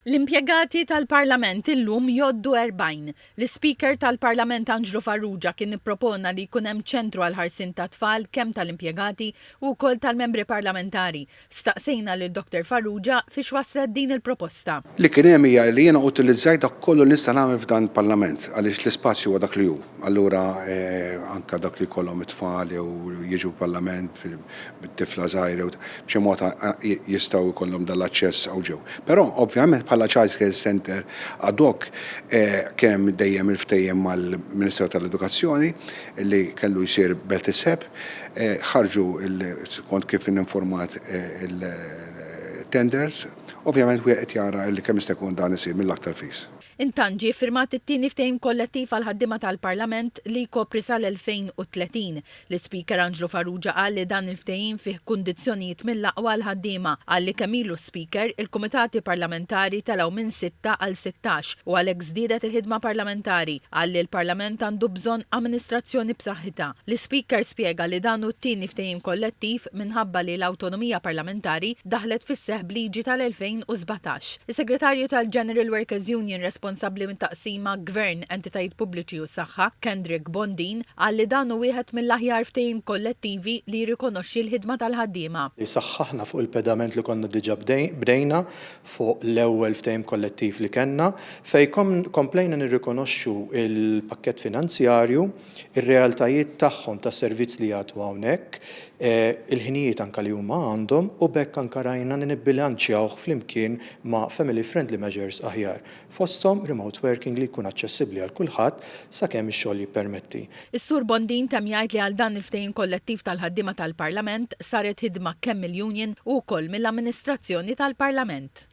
L-impjegati tal-Parlament illum jgħoddu 40. L-Ispeaker tal-Parlament Anġlu Farrugia kien ippropona li jkun hemm ċentru għall-ħarsien tat-tfal kemm tal-impjegati u wkoll tal-membri parlamentari. Staqsejna lil Dr Farrugia fiex waslet din il-proposta. Li kien hemm hija li jiena utilizzajt dak kollu li nista' nagħmel f'dan il-Parlament għaliex l-ispazju huwa dak li hu. Allura anke dak li jkollhom it-tfal jew jiġu l-Parlament bit-tifla żgħira jew b'xi mod jistgħu jkollhom dan l-aċċess hawn ġew. Però ovvjament bħala Child Care Centre ad hoc kien hemm dejjem il-ftehim mal-Ministeru tal-Edukazzjoni li kellu jsir Belt is-Seb. Ħarġu skont kif informat il-tenders. Ovvjament wieħed qed jara li kemm jista' jkun dan isir mill-aktar fis. Intant ġie ffirmat it-tieni ftehim kollettiv għall-ħaddiema tal-Parlament li jkopri sal-2030. L-Ispeaker Anġlu Farrugia qal li dan il-ftehim fih kundizzjonijiet mill-aqwa għall-ħaddiema. Qal li kemm ilu Speaker, il-kumitati parlamentari telgħu minn sitta għal 16 u għalhekk żdiedet il-ħidma parlamentari. Qal li l-Parlament għandu bżonn amministrazzjoni b'saħħitha. L-Ispeaker spjega li dan hu t-tieni ftehim kollettiv minħabba li l-awtonomija parlamentari daħlet fis-seħħ b'liġi tal-2017. Is-Segretarju tal-General Workers Union responsabbli mit-taqsima Gvern, Entitajiet Pubbliċi u Saħħa, Kendrick Bondin, Qal li dan hu wieħed mill-aħjar ftehim kollettivi li jirrikonoxxi l-ħidma tal-ħaddiema. Saħħaħna fuq il-pedament li konna diġà bdejna fuq l-ewwel ftehim kollettiv li kellna, fejn komplejna nirrikonoxxu l-pakkett finanzjarju, ir-realtajiet tagħhom tas-servizz li jagħtu hawnhekk, il-ħinijiet anke li huma għandhom u b'hekk anke rajna li nibbilanċjawh flimkien ma' family friendly measures aħjar. Fosthom remote working li jkun aċċessibbli għal kulħadd sakemm ix-xogħol jippermetti. Is-Sur Bondin temm jgħid li għal dan il-ftehim kollettiv tal-ħaddiema tal-Parlament saret ħidma kemm mill-union u wkoll mill-amministrazzjoni tal-Parlament.